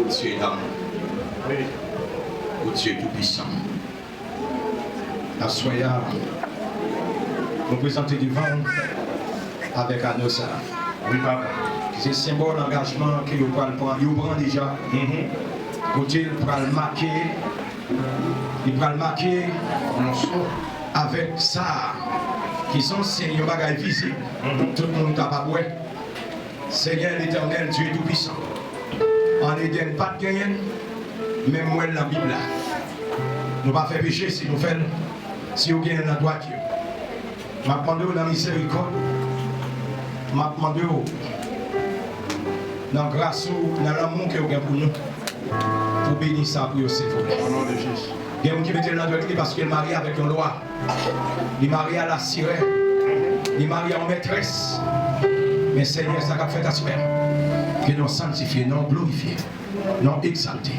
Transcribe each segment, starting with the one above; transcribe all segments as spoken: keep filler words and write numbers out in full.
Mesye dam, o Dye Toupisan, aswè a, nou prezante devan w avèk ano sa a. Wi, papa. Ki se senbòl angajman ke yo pral pran, yo pran deja. Kote l pral make, li pral make avèk sa a, ki se yon siy, yon bagay fizik, tout moun kapab wè. Senyè Letènèl, Dye Toupisan, an Edenn pa t genyen l, men m wè l nan Bib la. Nou pa fè peche si nou fè l, si yo genyen l nan dwat yo. M ap mande w nan mizerikòd, m ap mande w nan gras ou, nan lanmou ke w gen pou nou, pou beni sa pou yo, silvouplè. Gen moun ki mete l nan dwat li paske l marye avèk yon lwa. Li marye a lasirè. Li marye a yon mètrès. Men Senyè, sa k ap fèt aswè a, ke non w sanntifye, non w glorifye, non w egzalte.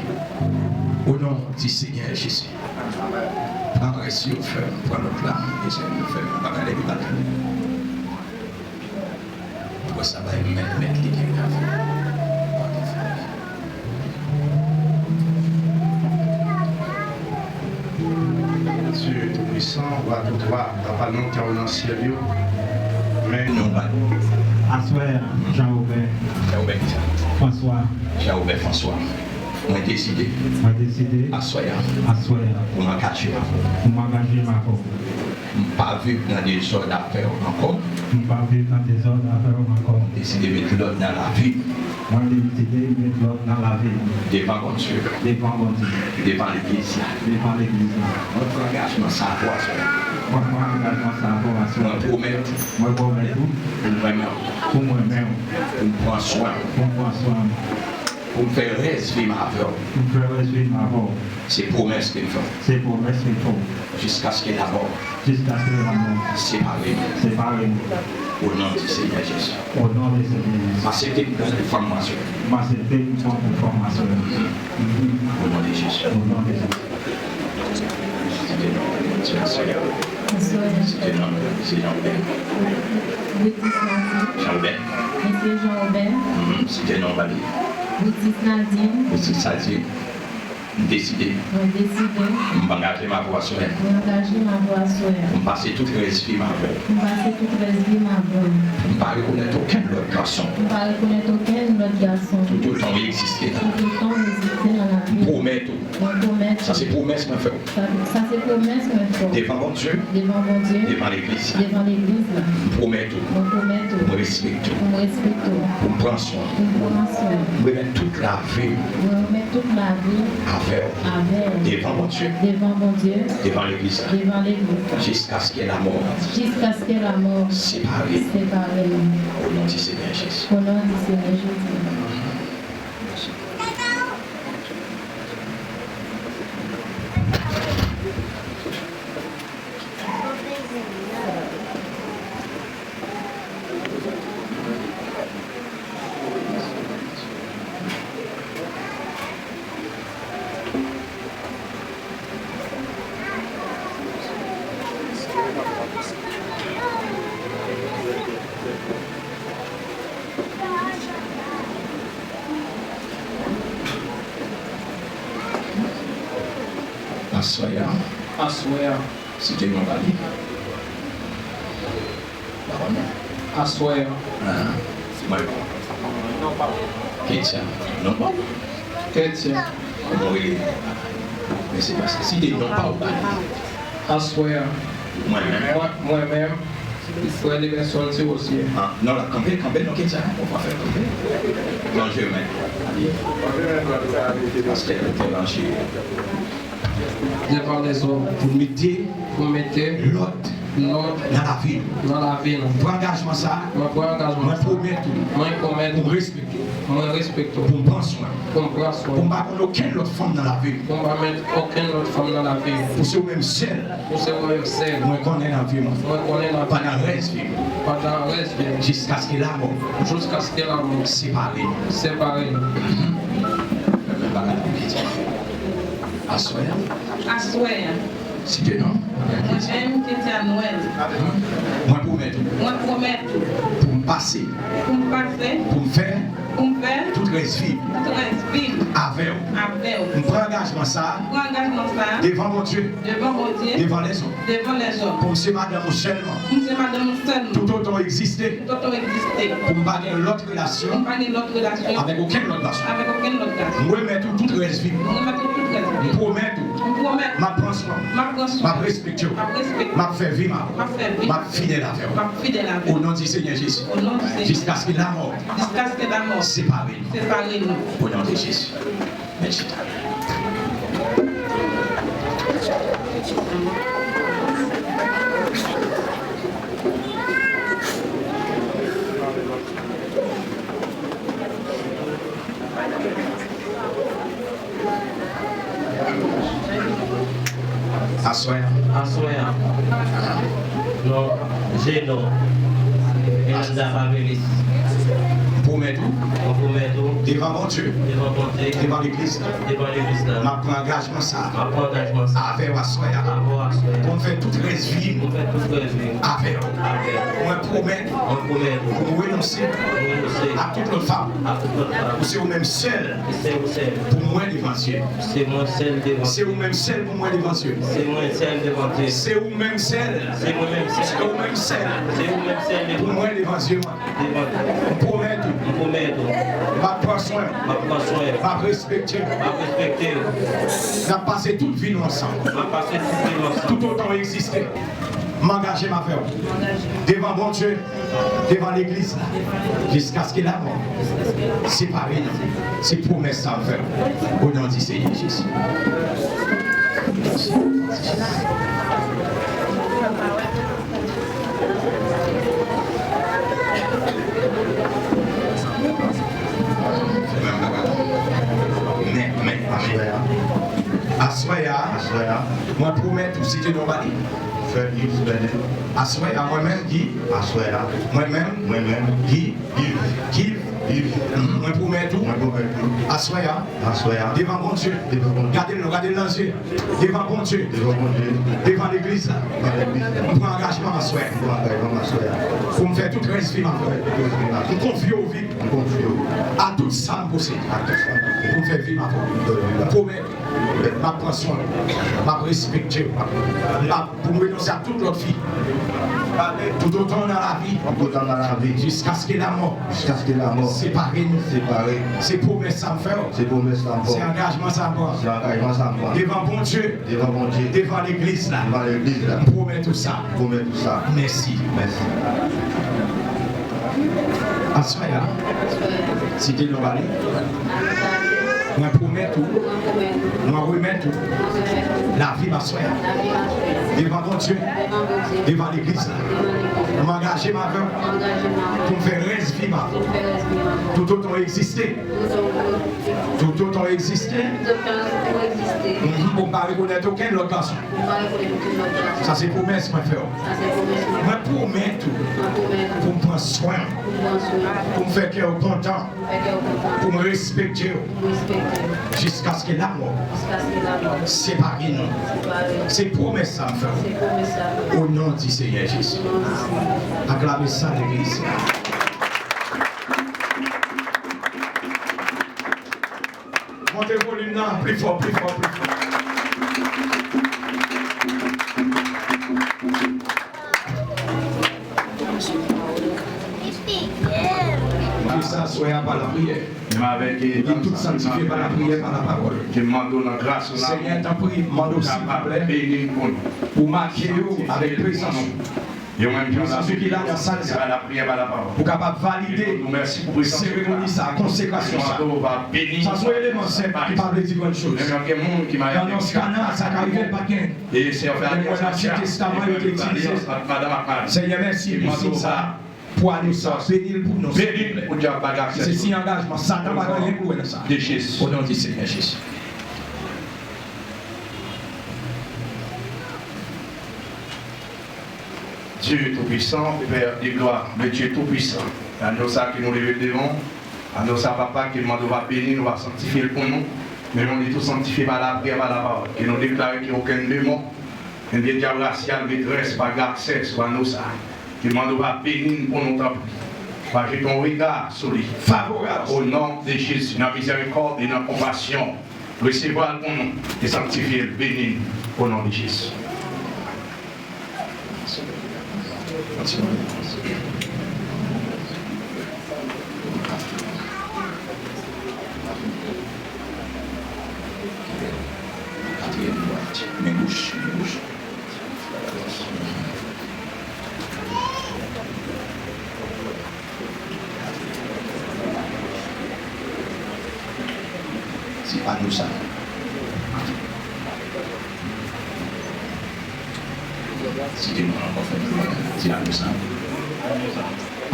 O non di Senyè Jezi. Pran rès yo, frè m, pran lòt la. Mezanmi, frè m, pa gade li, pa gade. Apre sa, bay mèt, mèt li ki vin avè. Dye Toupisan, Wa tout wa, Papa nou ki nan syèl yo. Men non, pa. Aswè a, Jean Robert. Jean Robert ki sa? François. Jean Robert François. Mwen deside. Mwen deside. Aswè a. Aswè a. Pou m angaje m avè w. Pou m angaje m avè w. M pa viv nan dezòd avè w ankò. M pa viv nan dezòd avè w ankò. M deside met lòd nan lavi m. Mwen deside met lòd nan lavi m. Devan Bondye. Devan Bondye. Devan legliz la. Devan legliz la. Mwen pran angajman sa avè w aswè a. Mwen pran angajman sa avè w aswè a. Mwen pwomèt. Mwen pwomèt ou. Pou m renmen w. Pou mwen menm. Pou m pran swen w. Pou m pran swen w. Pou m fè rès vi m avè w. Pou m fè rès vi m avè w. Se pwomès ke m fè w. Se pwomès ke m fè w. Jiskaske lamò. Jiskaske lamò. Separe nou. Separe nou. O non di Senyè Jezi. O non di Senyè Jezi. M aksepte pou pran fanm mwen aswè. M aksepte pou pran fanm mwen aswè. O non di Jezi. O non di Jezi. Se te non, se te non, se te non. Wi, Tis Nadine. Jean Robert. Mesye Jean Robert. Mhm, se te non, pa li. Wi, Tis Nadine. Wi, Tis Nadine. M deside. Mwen deside. M angaje m avè w aswè. Mwen angaje m avè w aswè. Pou m pase tout rès vi m avè w. Pou m pase tout rès vi m avè w. Pou m pa rekonèt okenn lòt gason. Pou m pa rekonèt okenn lòt gason. Toutotan w egziste nan lavi m. Toutotan w egziste nan lavi m. M pwomèt ou. Mwen pwomèt ou. Sa se pwomès mwen fè w. Sa, sa se pwomès mwen fè w. Devan Bondye. Devan Bondye. Devan legliz la. Devan legliz la. M pwomèt ou. Mwen pwomèt ou. Pou m respekte w. Pou m respekte w. Pou m pran swen w. Pou m pran swen w. M remèt tout lavi m. Mwen remèt tout lavi m. Avè w. Avè w. Devan Bondye. Devan Bondye. Devan legliz la. Devan legliz la. Jiskaske lamò. Jiskaske lamò. Separe. Separe nou. O non di Senyè Jezi. O non di Senyè Jezi. Mèsi. Aswè a. Aswè a. Site non pa li. Pawòl la. Aswè a. Ah, mwen. Ketia. Non pa w. Ketia. Kòman w rele? Men se pa sa. Site non pa w pa li. Aswè a. Mwen menm. Mwen, mwen menm. Frè Levenson Tirosier. Ah, non, la, kanpe, kanpe, non, Ketia. Ou pa fè kanpe. Lanjemen. Pastè Luther Lange. Devan lèzòm. Pou n mete. Pou mete. Lòd. Lòd. Nan lavi nou. Nan lavi nou. Mwen pran angajman sa. Mwen pran angajman sa. Mwen pwomèt ou. Mwen pwomèt ou. Pou m respekte w. Mwen respekte w. Pou m pran swen w. Pou m pran swen w. Pou m pa konn okenn lòt fanm nan lavi m. Pou m pa met okenn lòt fanm nan lavi m. Pou se ou menm sèl. Pou se ou menm sèl. Mwen konnen nan vi m. Mwen konnen nan vi m. Pandan rès vi m. Pandan rès vi m. Jiskaske lamò. Jiskaske lamò. Separe nou. Separe nou. Mwen pa ka di piti. Aswè a. Aswè a. Site non. Mwen menm, Ketia Noël. Mwen pwomèt ou. Mwen pwomèt ou. Pou m pase. Pou m pase. Pou m fè. Pou m fè. Tout rès vi m. Tout rès vi m. Avè w. Avè w. M pran angajman sa a. M pran angajman sa a. Devan Bondye. Devan Bondye. Devan lèzòm. Devan lèzòm. Pou m se madanm ou sèlman. Pou m se madanm ou sèlman. Toutotan w egziste. Toutotan w egziste. Pou m pa gen lòt relasyon. Pou m pa gen lòt relasyon. Avèk okenn lòt gason. Avèk okenn lòt gason. M remèt ou tout rès vi m. M remèt ou tout rès vi m. M pwomèt ou. M pwomèt. M ap pran swen w. M ap pran swen w. M ap respekte w. M ap respekte w. M ap fè vi m avè w. M ap fè vi m. M ap fidèl avè w. M ap fidèl avè w. O non di Senyè Jezi. O non di Senyè. Jiskaske lamò. Jiskaske lamò. Separe nou. Separe nou. O non de Jezi. Mèsi. Aswè a. Aswè a. Non, Jeno. Elanda Favelis. M pwomèt ou. Mwen pwomèt ou. Devan Bondye. Devan Bondye. Devan legliz la. Devan legliz la. M ap pran angajman sa a. M ap pran angajman sa a. Avè w aswè a. Avè w aswè a. Pou m fè tout rès vi m. Pou m fè tout rès vi m. Avè w. Avè w. Mwen pwomèt. Mwen pwomèt ou. Pou m renonse. Pou m renonse. A tout lòt fanm. A tout lòt fanm. Pou se ou menm sèl. Se ou sèl. Pou m wè devan zye m. Se mwen sèl devan. Se ou menm sèl pou m wè devan zye m. Se mwen sèl devan zye m. Se ou menm sèl. Se mwen menm sèl. Se ou menm sèl. Se ou menm sèl devan. Pou m wè devan zye m. Devan. M pwomèt ou. M pwomèt ou. M ap pran swen w. M ap pran swen w. M ap respekte w. M ap respekte w. N ap pase tout vi nou ansanm. N ap pase tout vi nou ansanm. Toutotan w egziste. M angaje m avè w. Devan Bondye. Devan legliz la. Jiskaske lamò. Separe nou. Se pwomès sa m fè w. O non di Senyè Jezi. Men, men, men. Aswè a. Aswè a. Aswè a. Mwen pwomèt ou, site non pa li. Frè Yves Bènè. Aswè a, mwen menm, Guy. Aswè a. Mwen menm. Mwen menm. Guy. Yves. Yves. Yves. Mhm. Mwen pwomèt ou. Mwen pwomèt ou. Aswè a. Aswè a. Devan Bondye. Devan Bondye. Gade l non, gade l nan zye. Devan Bondye. Devan Bondye. Devan legliz la. Devan legliz la. M pran angajman aswè. M pran angajman aswè a. Pou m fè tout rès vi m avè w. Pou m fè tout rès vi m avè w. M konfye w vi m. M konfye w. A tout sa m posede. A tout sa m posede. Pou m fè vi m avè w. Pou m fè vi m avè w. M pwomèt. M ap pran swen w. M ap respekte w. M ap, pou m renonse a tout lòt fi. Toutotan nan lavi. Toutotan nan lavi. Jiskaske lamò. Jiskaske lamò. Separe nou. Separe. Se pwomès sa m fè w. Se pwomès sa m fè w. Se angajman sa m pran. Se angajman sa m pran. Devan Bondye. Devan Bondye. Devan legliz la. Devan legliz la. M pwomèt ou sa. M pwomèt ou sa. Mèsi. Mèsi. Aswè a, site non pa li. Mwen pwomèt ou, mwen remèt ou lavi m aswè a. Devan Bondye, devan legliz la. M angaje m avè w pou m fè rès vi m avè w. Toutotan w egziste. Toutotan w egziste. Mhm, pou m pa rekonèt okenn lòt gason. Sa se pwomès mwen fè w. Mwen pwomèt ou pou m pran swen w, pou m fè kè w kontan, pou m respekte w, jiskaske lamò separe nou. Se pwomès sa m fè w. O non di Senyè Jezi. Aklame sa legliz. Monte volim nan, pli fò, pli fò, pli fò. Ki sa swè a pa lapriyè. Menm avèk, eh, tout sanktifye pa lapriyè, pa lapawòl. Ke m mande w nan gras ou la. Senyè, tanpri, m mande w, silvouplè, pou make yo avèk prezans ou. Prezans ou ki la nan sal sa. Pou kapab valide seremoni sa, konsekrasyon sa. Sa se yon eleman senp ki pa vle di grann choz. Nan, nan ka sa ka rive, l pa t gen. Men mwen, Ansyen Testaman yo te itilize. Senyè, mèsi pou siy sa. Pou ane sa, beni l pou nou, silvouplè. Se siy angajman. Satan pa gen anyen pou l wè nan sa. O non di Senyè Jezi. Dye Toupisan, Pè de glwa, le Dye Toupisan, ane sa ke nou leve l devan w, ane sa, Papa, ke nou mande w va beni l, w va sanktifye l pou nou, men nou di tou sanktifye pa lapriyè, pa lapawòl, ke nou deklare ke okenn demon, okenn vye dyab rasyal, metrès, pa gen aksè sou ane sa, ke nou mande w va beni l pou nou, tanpri. Va jete yon rega sou li. Favorab. O non de Jezi, nan mizerikòd e nan konpasyon, resevwa l pou nou e sanktifye l, beni l, o non de Jezi. Katriyèm dwat. Men bouch, men bouch. Se anyo sa. Site non ankò, fè m di anyo sa.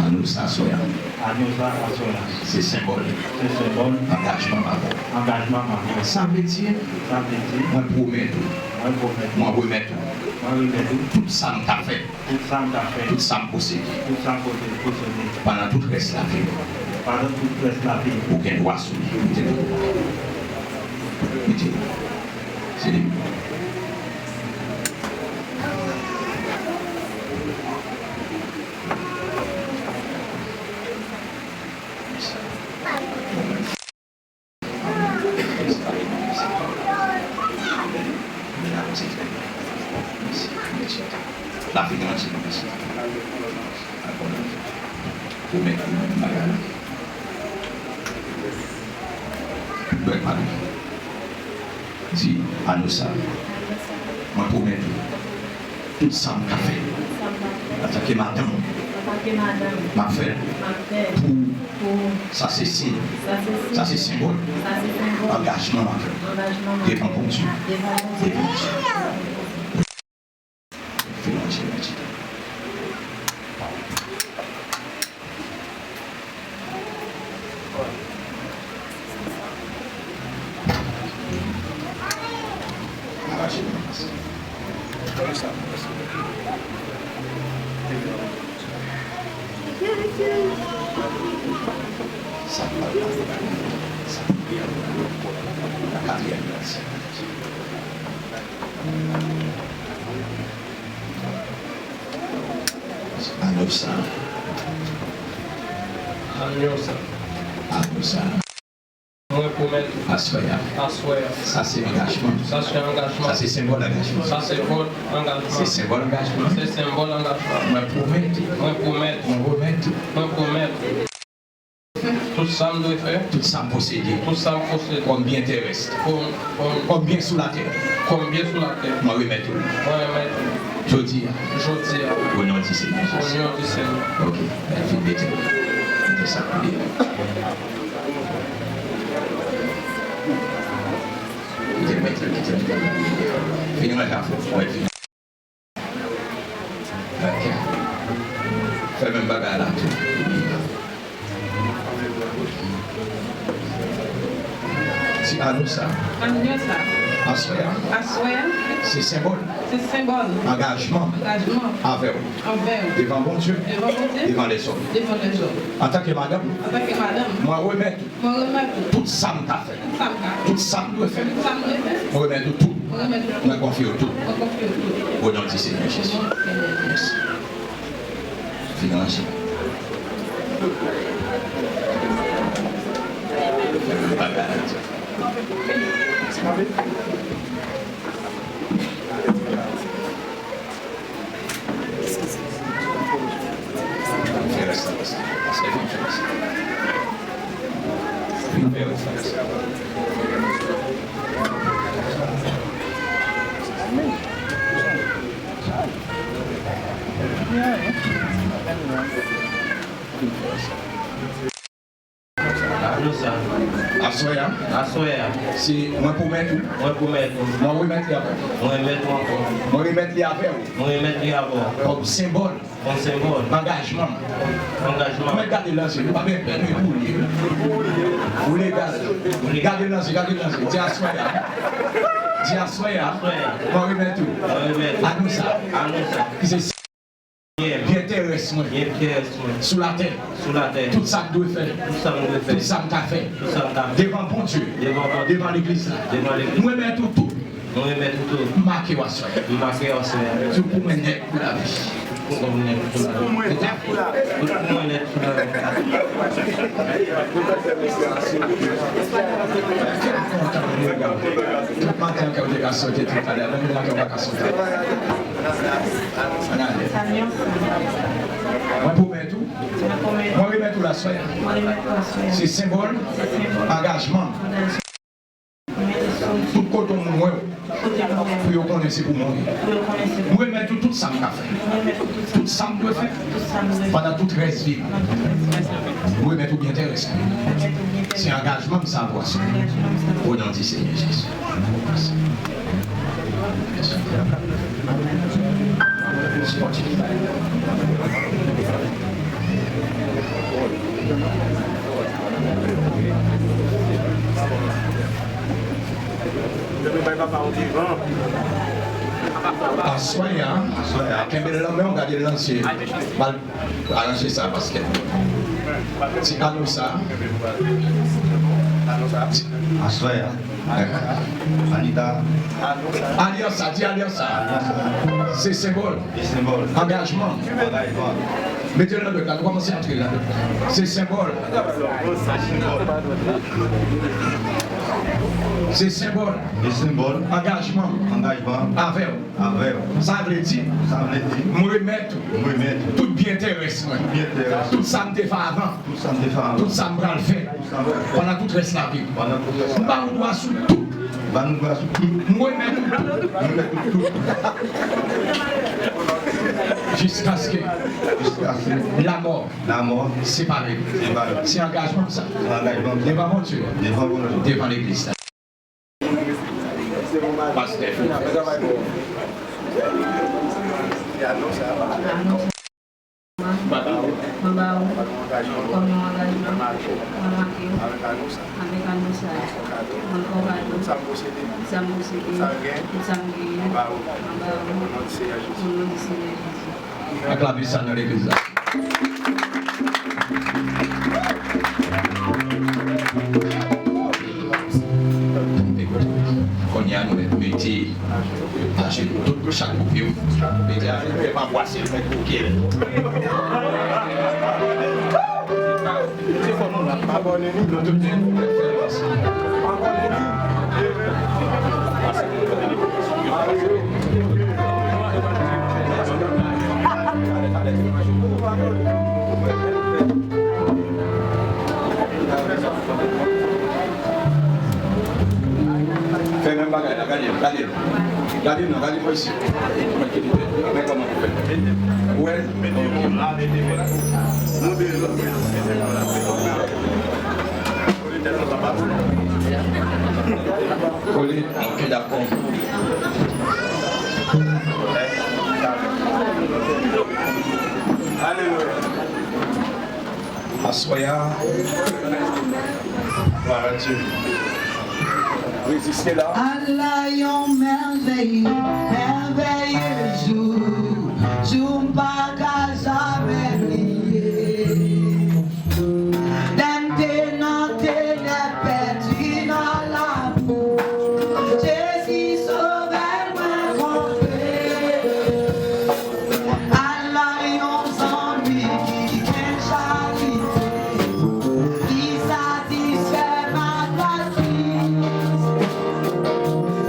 Anyo sa aswè a. Anyo sa aswè a. Se senbòl. Se senbòl. Angajman m avè w. Angajman m avè w. Sa vle di. Sa vle di. Mwen pwomèt ou. Mwen pwomèt ou. Mwen remèt ou. Mwen remèt ou. Tout sa m ka fè. Tout sa m ka fè. Tout sa m posede. Tout sa m posede. Pandan tout rès lavi m. Pandan tout rès lavi m. Ou gen dwa sou li. Ou te dwa. Ou te dwa. Se li. La finans, ou mèt pou bagay la. Bèl pale. Di, Anosa, mwen pwomèt ou, tout sa m ka fè, antanke madanm, m ap fè l pou ou. Sa se siy, sa se senbòl angajman m avè w devan Bondye. Devan Bondye. Anyo sa. Anyo sa. Anyo sa. Mwen pwomèt ou. Aswè a. Aswè a. Sa se angajman. Sa se angajman. Sa se senbòl angajman. Sa se senbòl angajman. Se senbòl angajman. Se senbòl angajman. Mwen pwomèt ou. Mwen pwomèt ou. Mwen pwomèt ou. Mwen pwomèt ou. Tout sa m dwe fè. Tout sa m posede. Tout sa m posede. Kòm byen terès. Kòm, kòm, kòm byen sou latè. Kòm byen sou latè. Mwen remèt ou. Mwen remèt ou. Jodi a. Jodi a. O non di Senyè Jezi. O non di Senyè. Ok. Bèl fin mete. Mete sa pou li. Kite l mete, kite l mete. Fini manje a fò. Mwen fini. Ok. Fè menm bagay la tou. Ti Anosa. Anosa. Aswè a. Aswè a. Se senbòl. Se senbòl. Angajman. Angajman. Avè w. Avè w. Devan Bondye. Devan Bondye. Devan lèzòm. Devan lèzòm. Antanke madanm. Antanke madanm. Mwen remèt ou. Mwen remèt ou. Tout sa m ka fè. Tout sa m ka fè. Tout sa m dwe fè. Tout sa m dwe fè. Mwen remèt ou tou. Mwen remèt ou tou. Mwen konfye w tou. Mwen konfye w tou. O non di Senyè Jezi. O non di Senyè Jezi. Mèsi. Fin ranje. Fè yon bagay la di. Aswè a. Aswè a. Se mwen pwomèt ou. Mwen pwomèt ou. Mwen remèt li avè w. Mwen remèt ou ankò. Mwen remèt li avè w. Mwen remèt li avè w. Kòm senbòl. Kòm senbòl. Angajman. Angajman. Mwen gade nan zye, nou pa gen pè, nou boule. Ou legal. Ou legal. Gade nan zye, gade nan zye. Di aswè a. Di aswè a. Aswè a. Mwen remèt ou. Mwen remèt ou. Anosa. Anosa. Ki se Byen terès mwen. Byen terès mwen. Sou latè. Sou latè. Tout sa m dwe fè. Tout sa m dwe fè. Tout sa m ka fè. Tout sa m ka fè. Devan Bondye. Devan Bondye. Devan legliz la. Devan legliz la. Mwen remèt ou tou. Mwen remèt ou tou. M make w aswè. M make w aswè. Di w pou mwen nèt pou lavi. Tout maten an, kè w te ka sote, tout talè, menm lè a, kè w pa ka sote. Mwen pwomèt ou, mwen remèt ou l aswè a. Se senbòl angajman m. Tout kote w moun wè w, pou yo konnen se pou mwen w ye. M remèt ou tout sa m ka fè, tout sa m dwe fè pandan tout rès vi m. M remèt ou byen tè rès mwen. Se angajman m sa pou aswè. O non di Senyè Jezi. Aswè a, aswè a, kenbe l nan men w, gade l nan zye. Ba l, aranje sa, paskè ti ano sa. Aswè a. Anita. Alyans sa, di alyans sa. Se senbòl. Se senbòl. Angajman. Angajman. Mete l nan dwèt la, nou kòmanse antre l nan dwèt la. Se senbòl. Se senbòl. Se senbòl. Angajman. Angajman. Avè w. Avè w. Sa vle di. Sa vle di. M remèt ou. M remèt ou. Tout byen tè rès mwen. Tout byen tè rès. Tout sa m te fè avan. Tout sa m te fè avan. Tout sa m pral fè. Pandan tout rès lavi m. Pandan tout rès lavi m. M ba ou dwa sou tout. Ba nou dwa sou tout. M remèt ou tout. M remèt ou tout. Jiskaske. Jiskaske. Lamò. Lamò. Separe nou. Separe nou. Se angajman m sa. Se angajman m sa. Devan Bondye. Devan Bondye. Devan legliz la. Pastè. Mwen ba ou kòm yon angajman, mwen make w avèk ano sa a, mwen fè w kado tout sa m posede, tout sa m genyen, mwen ba ou, o non di Senyè Jezi. Aklame sa nan legliz la. Kounye a nou mèt mete ajenou tout chak pou pye w. Mete ajenou, e pa bwase l, mèt bouke l. Fè menm bagay la, gade l, gade l. Gade l non, gade mwen isit. Mwen ki li fè. Mwen kòman pou fè. Ou wè l? Mete yo la, mete yo la. Nou bezwen mete yo la. Kole, ok, dakò. Alelouya. Aswè a. Glwa a Dye. Reziste la. Ala yon mèvèye, mèvèye jou, jou m pa ka jamè bliye. Lè m te nan tenèb, pèdi nan labou, Jezi sovè mwen kanpe. Ala yon zanmi ki gen charite, ki satisfè m ak gras li.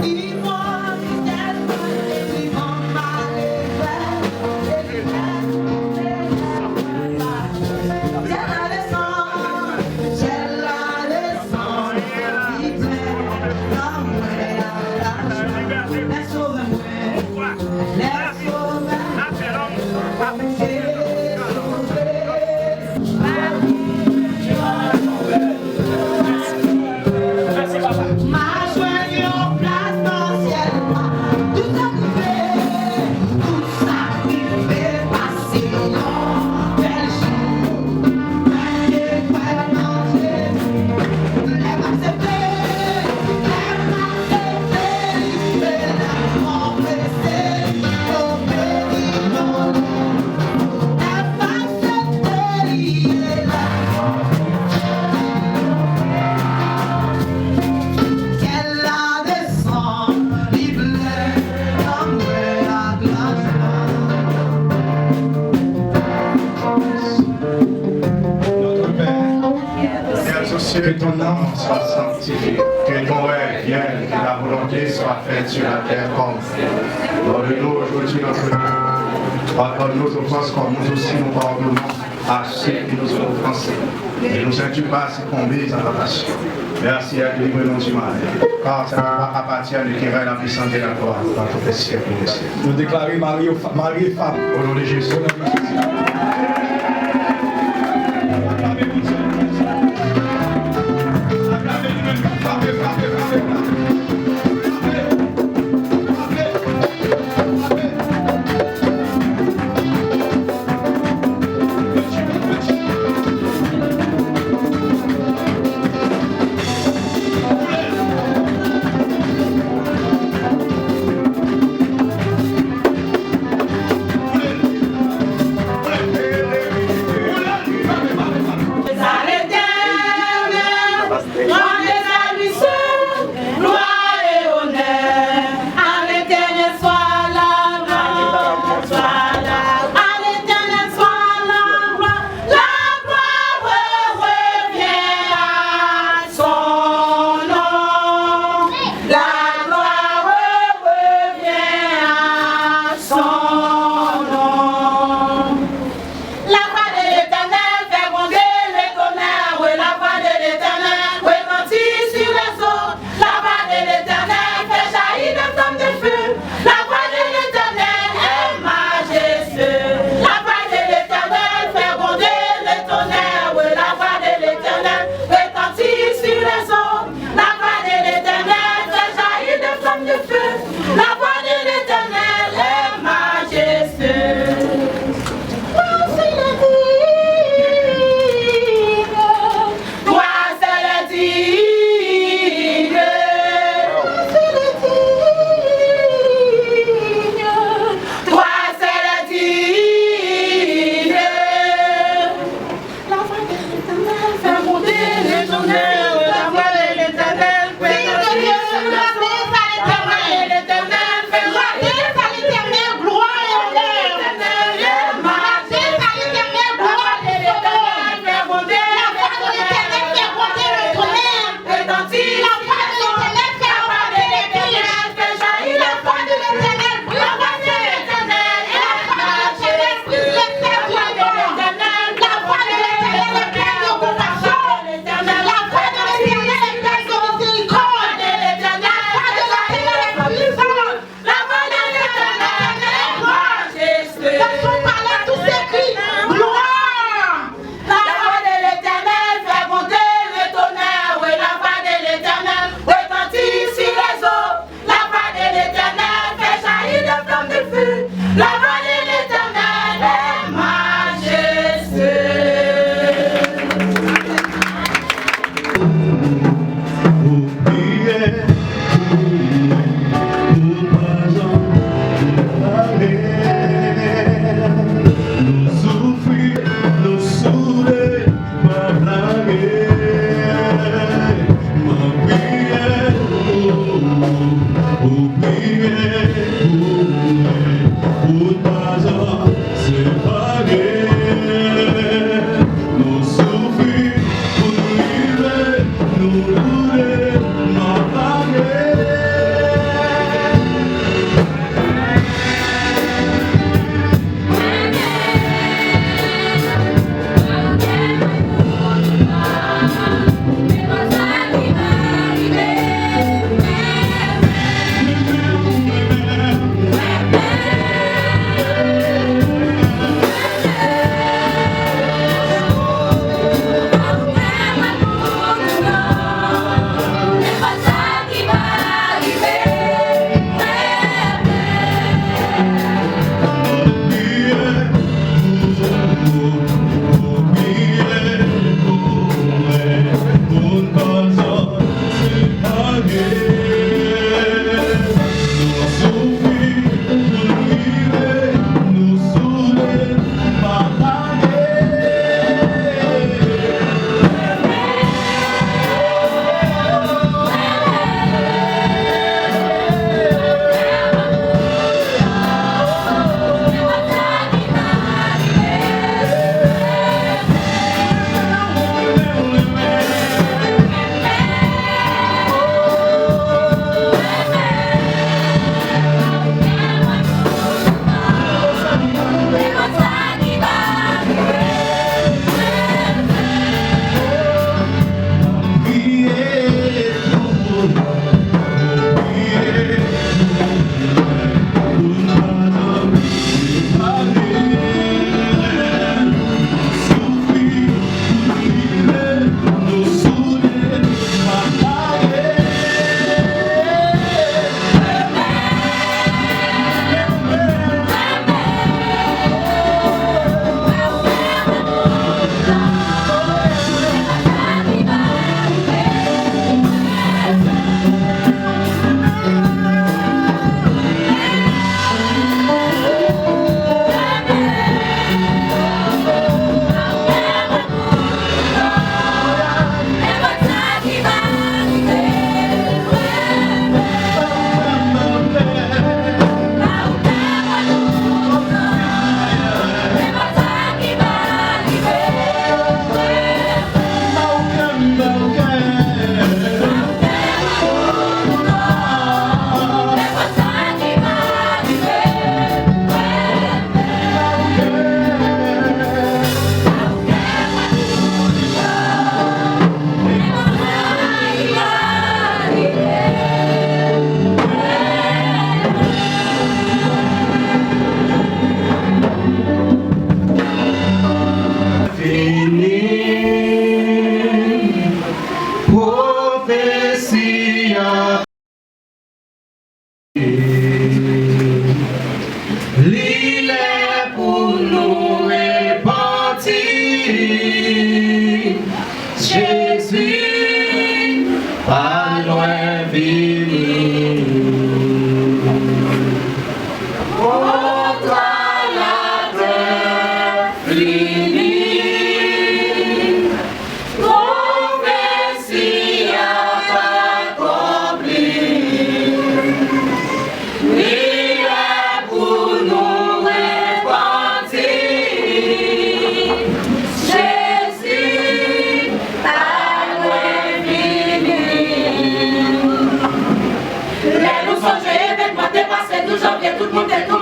Li mori tèt mwen, li ban m malevè, e li fè Que ton nom soit sanctifié. Que ton règne vienne, que ta volonté soit faite sur la terre comme dans le ciel. Donne-nous aujourd'hui notre pain. Pardonne nos offenses comme nous aussi nous pardonnons à ceux qui nous ont offensés. Ne nous induis pas à succomber à la tentation, mais à délivrez-nous du mal. Car cette gloire appartient à Dieu qui règne, la puissance et la gloire dans tous les siècles des siècles. Nou deklare mari yo fa-, mari e fanm. Au nom de Jésus.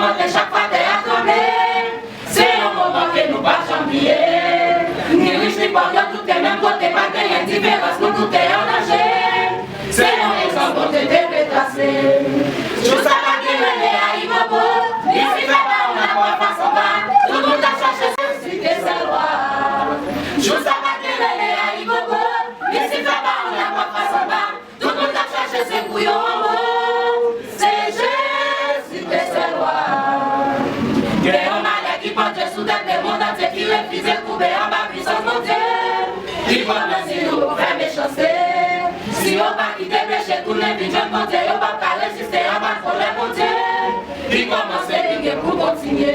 Kote chak fwa tè a tranble, se yon moman ke nou p ap janm bliye. Ni rich ni pòv, yo tout te menm kote, pa genyen diferans, nou tout te an danje. Se yon egzanp Bondye te vle trase. Jou sa pa gen rele ayibobo, Lisifè pa yon lakwa fasanba. Tout moun t ap chache site sèl wa. Jou sa pa gen rele ayibobo, Lisifè pa yon lakwa fasanba. Tout moun t ap chache se pou yo anwo. Se Jezi ki sèl wa. Gen yon malè ki pandye sou tèt lemonn antye ki refize koube anba pwisans Bondye. Li pwomèt si nou fè mechanste, si yo pa kite peche tounen vin jwenn Bondye, yo p ap ka reziste anba kòlè Bondye. Li kòmanse, li gen pou kontinye.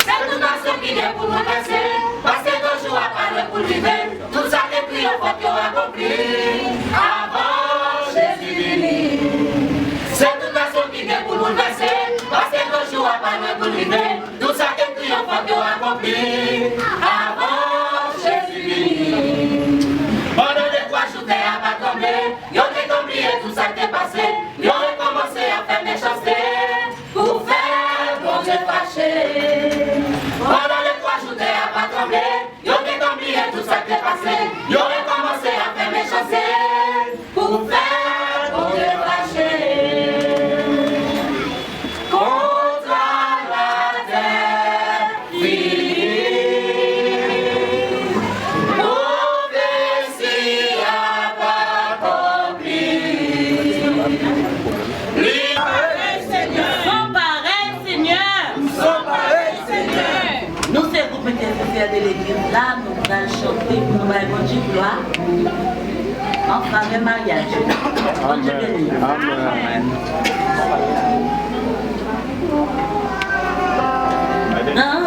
Se tout nasyon ki gen pou boulvèse, paske gwo jou a pa lwen pou l rive. Tout sa k ekri yo fòk yo akonpli avan Jezi vini. Se tout nasyon ki gen pou boulvèse, paske gwo jou a pa lwen pou l rive. Tout sa k ekri yo fòk yo akonpli avan Jezi vini. Pandan de twa jou tè a pa tranble, yo gentan bliye tout sa k te pase. Yo rekòmanse ap fè mechanste pou fè Bondye fache. Pandan de twa jou tè a pa tranble, yo gentan bliye tout sa k te pase. Yo rekòmanse ap fè mechanste pou fè Bondye fache. Kontra latè fini. Pwofesi a pa akonpli. Li parèy, Senyè. Son parèy, Senyè. Son parèy, Senyè. Nou se gwoup entèsektè de legliz la, nou pral chante pou nou bay Bondye glwa an favè maryaj yo. Bondye beni. Amèn. Nan